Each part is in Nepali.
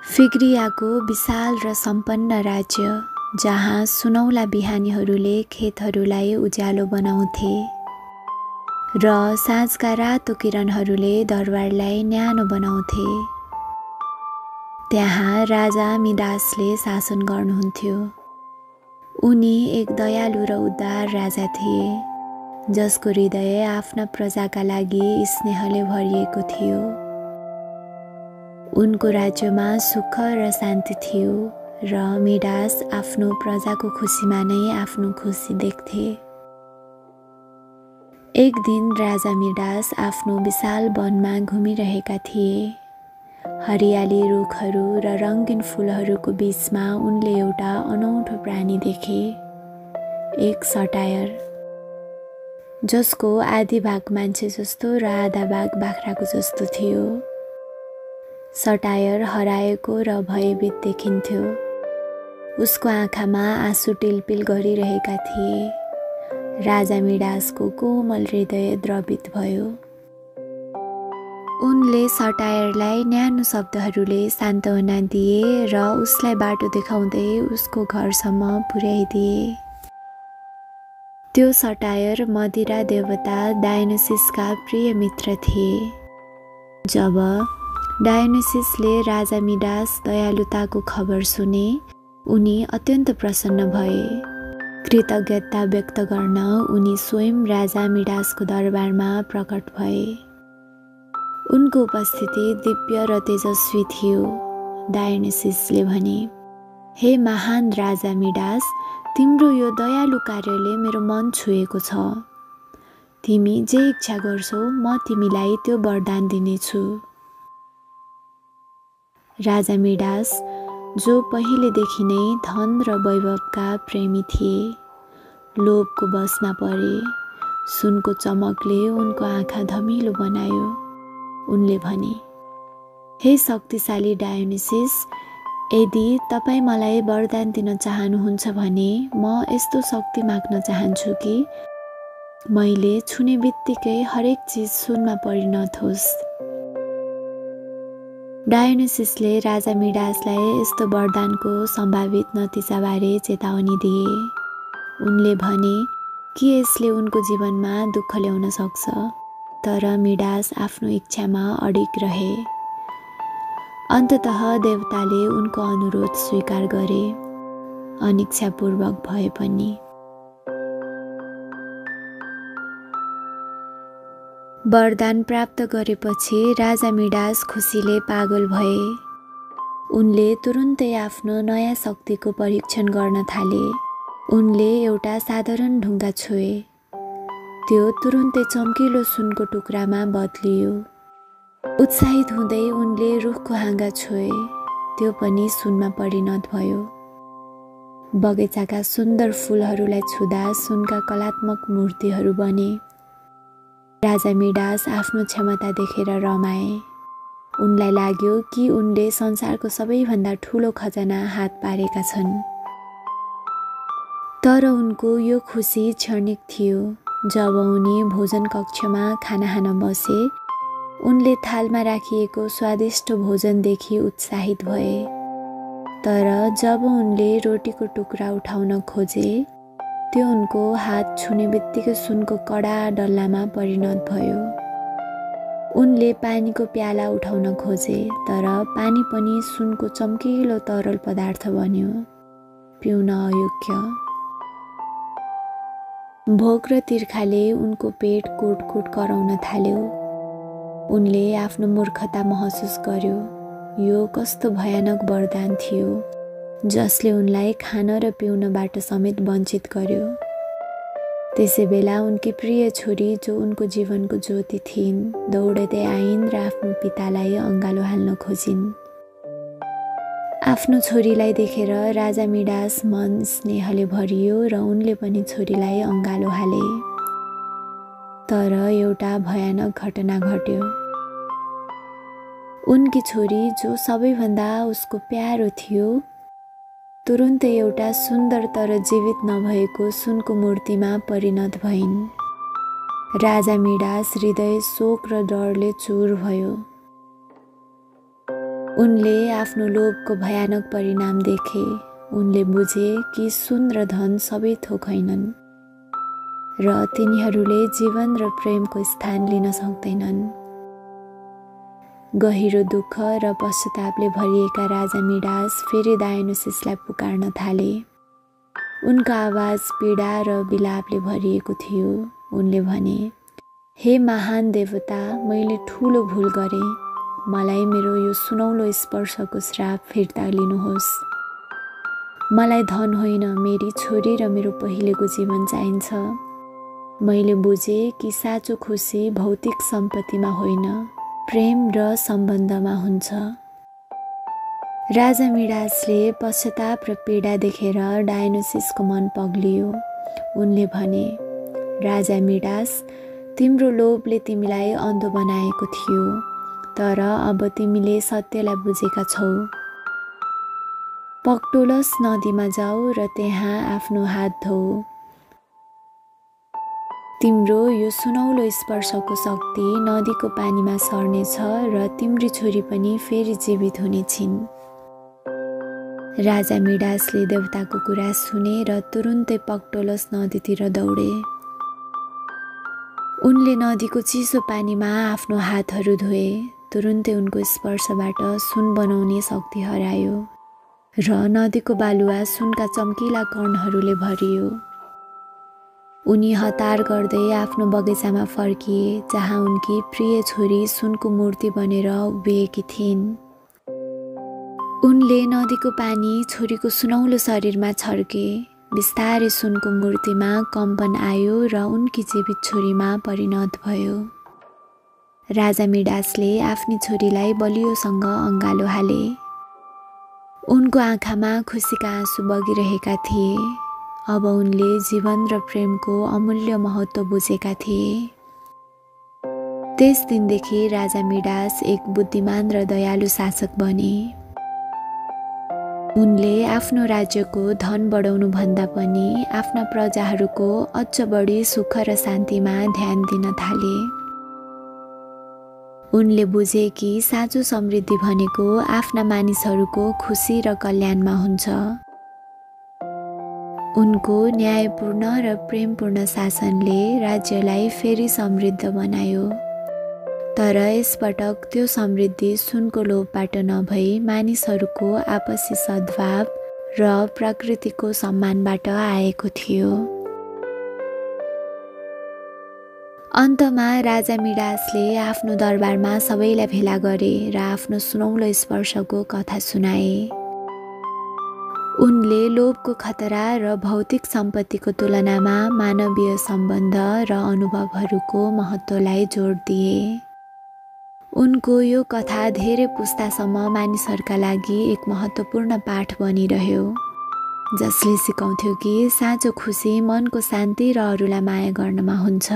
फिग्रियाको विशाल र सम्पन्न राज्य, जहाँ सुनौला बिहानीहरूले खेतहरूलाई उज्यालो बनाउँथे र साँझका रातो किरणहरूले दरबारलाई न्यानो बनाउँथे। त्यहाँ राजा मिडासले शासन गर्नुहुन्थ्यो। उनी एक दयालु र उदार राजा थिए, जसको हृदय आफ्ना प्रजाका लागि स्नेहले भरिएको थियो। उनको राज्यमा सुख र शान्ति थियो र मिडास आफ्नो प्रजाको खुसीमा नै आफ्नो खुसी देख्थे। एक दिन राजा मिडास आफ्नो विशाल वनमा घुमिरहेका थिए। हरियाली रुखहरू र रङ्गीन फुलहरूको बीचमा उनले एउटा अनौठो प्राणी देखे, एक सटायर, जसको आधी भाग मान्छे जस्तो र आधा भाग बाख्राको जस्तो थियो। सटायर हराएको र भयभीत देखिन्थ्यो। उसको आँखामा आँसु टिलपिल गरिरहेका थिए। राजा मिडासको कोमल हृदय द्रवित भयो। उनले सटायरलाई न्यानो शब्दहरूले सान्त्वना दिए र उसलाई बाटो देखाउँदै उसको घरसम्म पुर्याइदिए। त्यो सटायर मदिरा देवता डायोनिसिसका प्रिय मित्र थिए। जब डायोनिसिसले राजा मिडास दयालुताको खबर सुने, उनी अत्यन्त प्रसन्न भए। कृतज्ञता व्यक्त गर्न उनी स्वयं राजा मिडासको दरबारमा प्रकट भए। उनको उपस्थिति दिव्य र तेजस्वी थियो। डायोनिसिसले भने, हे महान राजा मिडास, तिम्रो यो दयालु कार्यले मेरो मन छुएको छ। तिमी जे इच्छा गर्छौ, म तिमीलाई त्यो वरदान दिनेछु। राजा मिडास, जो पहिलेदेखि नै धन र वैभवका प्रेमी थिए, लोभको बसमा परे। सुनको चमकले उनको आँखा धमिलो बनायो। उनले भने, हे शक्तिशाली डायोनिसिस, यदि तपाईँ मलाई वरदान दिन चाहनुहुन्छ भने म यस्तो शक्ति माग्न चाहन्छु कि मैले छुने बित्तिकै हरेक चिज सुनमा परिणत होस्। डायोनिसिसले राजा मिडासलाई यस्तो वरदानको सम्भावित नतिजाबारे चेतावनी दिए। उनले भने कि यसले उनको जीवनमा दुःख ल्याउन सक्छ, तर मिडास आफ्नो इच्छामा अडिग रहे। अन्ततः देवताले उनको अनुरोध स्वीकार गरे, अनिच्छापूर्वक भए पनि। वरदान प्राप्त गरेपछि राजा मिडास खुसीले पागल भए। उनले तुरुन्तै आफ्नो नयाँ शक्तिको परीक्षण गर्न थाले। उनले एउटा साधारण ढुङ्गा छोए। त्यो तुरुन्तै चम्किलो सुनको टुक्रामा बदलियो। उत्साहित हुँदै उनले रुखको हाँगा छोए। त्यो पनि सुनमा परिणत भयो। बगैँचाका सुन्दर फुलहरूलाई छुँदा सुनका कलात्मक मूर्तिहरू बने। राजा मिडास आफ्नो क्षमता देखेर रमाए। उनलाई लाग्यो कि उनले संसारको सबैभन्दा ठुलो खजाना हात पारेका छन्। तर उनको यो खुसी क्षणिक थियो। जब उनी भोजन कक्षमा खाना खान बसे, उनले थालमा राखिएको स्वादिष्ट भोजनदेखि उत्साहित भए। तर जब उनले रोटीको टुक्रा उठाउन खोजे, त्यो उनको हात छुने बित्तिकै सुनको कडा डल्लामा परिणत भयो। उनले पानीको प्याला उठाउन खोजे, तर पानी पनि सुनको चम्किलो तरल पदार्थ बन्यो, पिउन अयोग्य। भोक र तिर्खाले उनको पेट कुटकुट कराउन थाल्यो। उनले आफ्नो मूर्खता महसुस गर्यो। यो कस्तो भयानक वरदान थियो, जसले उनलाई खान र पिउनबाट समेत वञ्चित गर्यो। त्यसै बेला उनकी प्रिय छोरी, जो उनको जीवनको ज्योति थिइन्, दौडदै आइन् र आफ्नो पितालाई अँगालो हाल्न खोजिन्। आफ्नो छोरीलाई देखेर राजा मिडास मन स्नेहले भरियो र उनले पनि छोरीलाई अँगालो हाले। तर एउटा भयानक घटना घट्यो। उनकी छोरी, जो सबैभन्दा उसको प्यारो थियो, तुरुन्तै एउटा सुन्दर तर जीवित नभएको सुनको मूर्तिमा परिणत भइन्। राजा मिडास हृदय शोक र डरले चुर भयो। उनले आफ्नो लोभको भयानक परिणाम देखे। उनले बुझे कि सुन र धन सबै थोक होइनन् र तिनीहरूले जीवन र प्रेमको स्थान लिन सक्दैनन्। गहिरो दुःख र पश्चातापले भरिएका राजा मिडास फेरि डायोनिससलाई पुकार्न थाले। उनको आवाज पीडा र विलापले भरिएको थियो। उनले भने, हे महान देवता, मैले ठूलो भूल गरेँ। मलाई मेरो यो सुनौलो स्पर्शको श्राप फिर्ता लिनुहोस्। मलाई धन होइन, मेरी छोरी र मेरो पहिलेको जीवन चाहिन्छ। मैले बुझेँ कि साँचो खुसी भौतिक सम्पत्तिमा होइन, प्रेम र सम्बन्धमा हुन्छ। राजा मिडासले पश्चाताप र पीडा देखेर डायोनिससको मन पग्लियो। उनले भने, राजा मिडास, तिम्रो लोभले तिमीलाई अन्धो बनाएको थियो, तर अब तिमीले सत्यलाई बुझेका छौ। पक्टोलस नदीमा जाऊ र त्यहाँ आफ्नो हात धो। तिम्रो यो सुनौलो स्पर्शको शक्ति नदीको पानीमा सर्नेछ र तिम्री छोरी पनि फेरि जीवित हुनेछिन्। राजा मिडासले देवताको कुरा सुने र तुरुन्तै पक्टोलस नदीतिर दौडे। उनले नदीको चिसो पानीमा आफ्नो हातहरू धोए। तुरुन्तै उनको स्पर्शबाट सुन बनाउने शक्ति हरायो र नदीको बालुवा सुनका चम्किला कणहरूले भरियो। उनी हतार गर्दै आफ्नो बगैँचामा फर्किए, जहाँ उनकी प्रिय छोरी सुनको मूर्ति बनेर उभिएकी थिइन्। उनले नदीको पानी छोरीको सुनौलो शरीरमा छर्के। बिस्तारै सुनको मूर्तिमा कम्पन आयो र उनकी जीवित छोरीमा परिणत भयो। राजा मिडासले आफ्नी छोरीलाई बलियोसँग अँगालो हाले। उनको आँखामा खुसीका आँसु बगिरहेका थिए। अब उनले जीवन र प्रेमको अमूल्य महत्त्व बुझेका थिए। त्यस दिनदेखि राजा मिडास एक बुद्धिमान र दयालु शासक बने। उनले आफ्नो राज्यको धन बढाउनु भन्दा पनि आफ्ना प्रजाहरूको अझ बढी सुख र शान्तिमा ध्यान दिन थाले। उनले बुझे कि साँचो समृद्धि भनेको आफ्ना मानिसहरूको खुसी र कल्याणमा हुन्छ। उनको न्यायपूर्ण र प्रेमपूर्ण शासनले राज्यलाई फेरि समृद्ध बनायो। तर यसपटक त्यो समृद्धि सुनको लोभबाट नभई मानिसहरूको आपसी सद्भाव र प्रकृतिको सम्मानबाट आएको थियो। अन्तमा राजा मिडासले आफ्नो दरबारमा सबैलाई भेला गरे र आफ्नो सुनौलो स्पर्शको कथा सुनाए। उनले लोभको खतरा र भौतिक सम्पत्तिको तुलनामा मानवीय सम्बन्ध र अनुभवहरूको महत्त्वलाई जोड दिए। उनको यो कथा धेरै पुस्तासम्म मानिसहरूका लागि एक महत्त्वपूर्ण पाठ बनिरह्यो, जसले सिकाउँथ्यो कि साँचो खुसी मनको शान्ति र अरूलाई माया गर्नमा हुन्छ,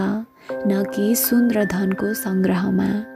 न कि सुन र धनको सङ्ग्रहमा।